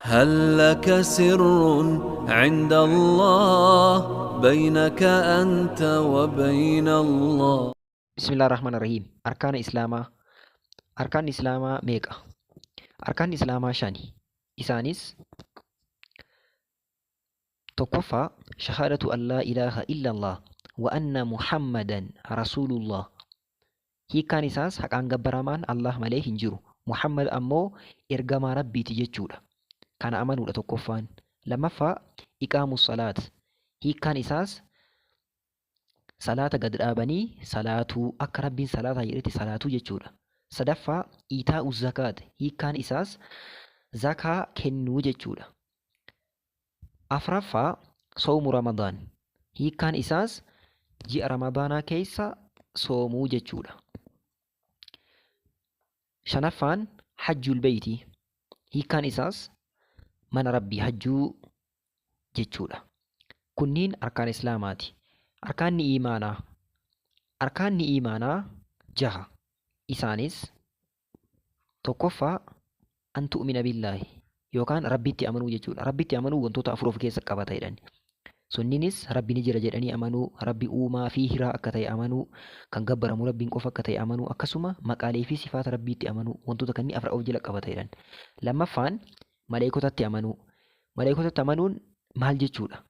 هل لك سر عند الله بينك أنت وبين الله؟ Bismillah ar-Rahmaan ar-Rahiim. Arkaana Islaamaa. Arkaanni Islaamaa meeqa? Arkaanni Islaamaa shani. Isaanis tokkoffaa shahaadatu an laa ilaaha illallah wa anna Muhammadan rasuulullah. Hiikkaan isaas haqaan gabbaramaan Allah malee hin jiru. Muhammad ammoo ergamaa Rabbiiti jechuudha. Kana amanuudha tokkoffaan. Lammaffaa iqaamu salaat. Hiikkaan isaas salaata gad dhaabanii salaatuu akka Rabbiin salaataa jedhetti salaatuu jechuudha. Sadaffaa iitaa'u zakaat. Hiikkaan isaas zakaa kennuu jechuudha. Afraffaa soomu Ramadaan. Hiikkaan isaas ji'a Ramadaanaa keessa soomuu jechuudha. Shanaffaan hajjul beeyti. Hiikkaan isaas mana Rabbii hajjuu jechuudha. Kunniin arkaan Islaamaati. Arkaanni iimaanaa. Arkaanni iimaanaa jaha. Isaanis tokkoffaa an tu'mina billaahi yookaan Rabbitti amanuu jechuudha. Rabbitti amanuu wantoota afur of keessa qabata jedhan. Sunniinis Rabbi ni jira jedhanii amanuu, Rabbi uumaa fi hiraa akka ta'e amanuu, kan gabbaramu Rabbiin qofa akka ta'e amanuu, akkasuma maqaalee fi sifaata Rabbiitti amanuu wantoota kanneen afur of jala qabata jedhan. Lammaffaan maleekotatti amanuu. Maleekotatti amanuun maal jechuudha?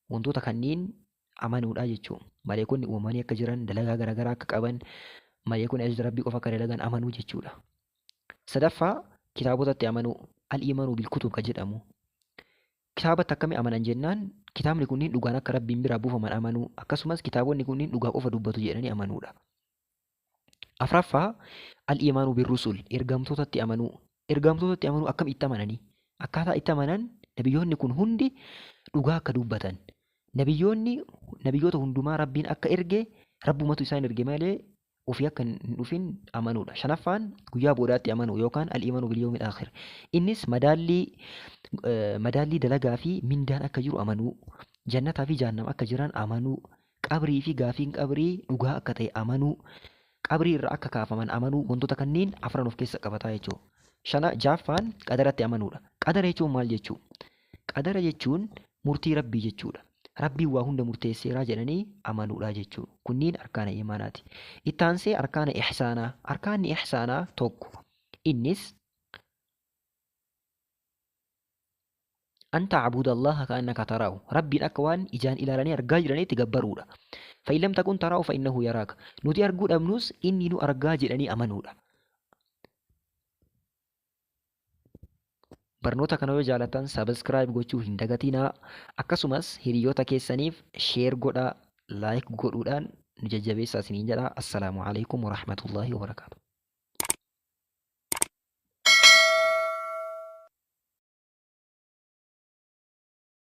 Wantoota kanneen amanuudha jechuudha. Maleekonni uumamanii akka jiran, dalagaa garaagaraa akka qaban, maleekonni ajaja Rabbii qofa akka dalagan amanuu jechuudha. Sadaffaa kitaabotatti amanuu. Al-iimaanuu bilkutub kan jedhamu. Kitaabatti akkamii amanan jennaan kitaabni kunniin dhugaan akka Rabbiin biraa buufaman amanuu akkasumas kitaabonni kunniin dhugaa qofa dubbatu jedhanii amanuudha. Afraffaa al-iimaanuu birrusul ergamtootatti amanuu. Ergamtootatti amanuu akkam itti amananii? Akkaataa itti amanan nabiyyoonni kun hundi dhugaa akka dubbatan. Nabiyyoonni nabiyyoota hundumaa Rabbiin akka erge Rabbumatu isaan erge malee ofii akka hin dhufin amanuudha. Shanaffaan guyyaa boodaatti amanuu yookaan al-iimaanu bil-yawmil aakhir. Innis madaallii madaallii dalagaa fi mindaan akka jiru amanuu, jannataa fi jahannam akka jiran amanuu, qabrii fi gaafiin qabrii dhugaa akka ta'e amanuu, qabrii irraa akka kaafaman amanuu wantoota kanneen afran of keessa qabataa jechuudha. Shana jaaffaan qadaratti amanuudha. Qadara jechuun maal jechuu? Qadara jechuun murtii Rabbii jechuudha. Rabbiin waa hunda murteesseeraa jedhanii amanuudha jechuudha. Kunniin arkaana iimaanaati. Itti aansee arkaana ihsaanaa. Arkaanni ihsaanaa tokko. Innis an ta'buda Allaha ka'annaka taraahu. Rabbiin akka waan ijaan ilaalanii argaa jiraniitti gabbaruudha. Fa'in lam takun taraahu fa'innahu yaraaka. Nuti arguu dhabnus inni nu argaa jedhanii amanuudha. Barnoota kana yoo jaalatan subscribe gochuu hin dagatinaa. Akkasumas hiriyoota keessaniif share godhaa, like godhuudhaan nu jajjabeessaa isiniin jedha. Assalaamu alaikum warahmatullaahi wabarakaatu.